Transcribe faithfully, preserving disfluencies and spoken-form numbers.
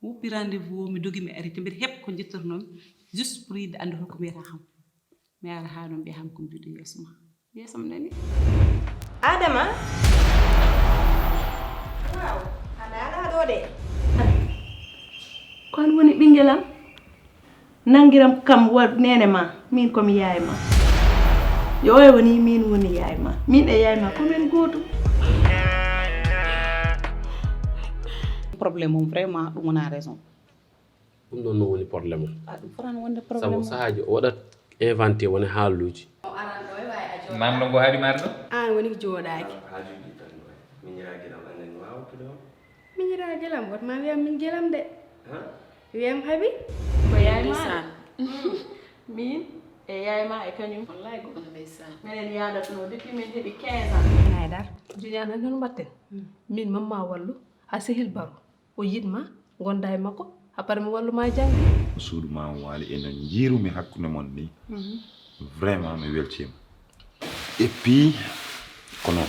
Woppi rendez-vous o, mi dogi, mi ari te mbeɗa heɓa ko njettornomi, juste pour yidde annde holko mbiyata kam. Mi ara ha ɗon ɓe ham ko mbiɗo yeeso ma. Yeeso ma nani. Adama. Waaw, a daalaa ɗo de. Ko an woni ɓinngel am? Nanngiram kam wa neene ma, min ko mi yaay ma. Yo oya woni min woni yaay ma. Min e yaay ma ko men gootum. Problème mum vraiment ɗum wona raison. Ɗum ɗon no woni problème o. A ɗum fotani wonde Sabu problème o. Sahaaji o waɗat inventé woni haaluuji. Namdo ngo haɗi marɗo? Aan woni ko jooɗaaki. Haajuuji tan ɗo. Miñiraaji ɗam annden waawa tude on. Miñiraaji lam, woto ma wiyam min gelam de. Ha? Wiyam habi. Ko yaay ma min e yaay ma e kañum. Wallahi ko ndeysaan. Minen yaadatno depuis min heɓi quinze ans. Haydar. Juñana noon mbatten. Min mamma wallu. A sehil baro. O yiɗ ma. Gonda e makko. Apar mi wallu ma janngi. Suudu ma waali e no njiirumi hakkunde mon ni. Vraiment mi weltiima. Et puis kono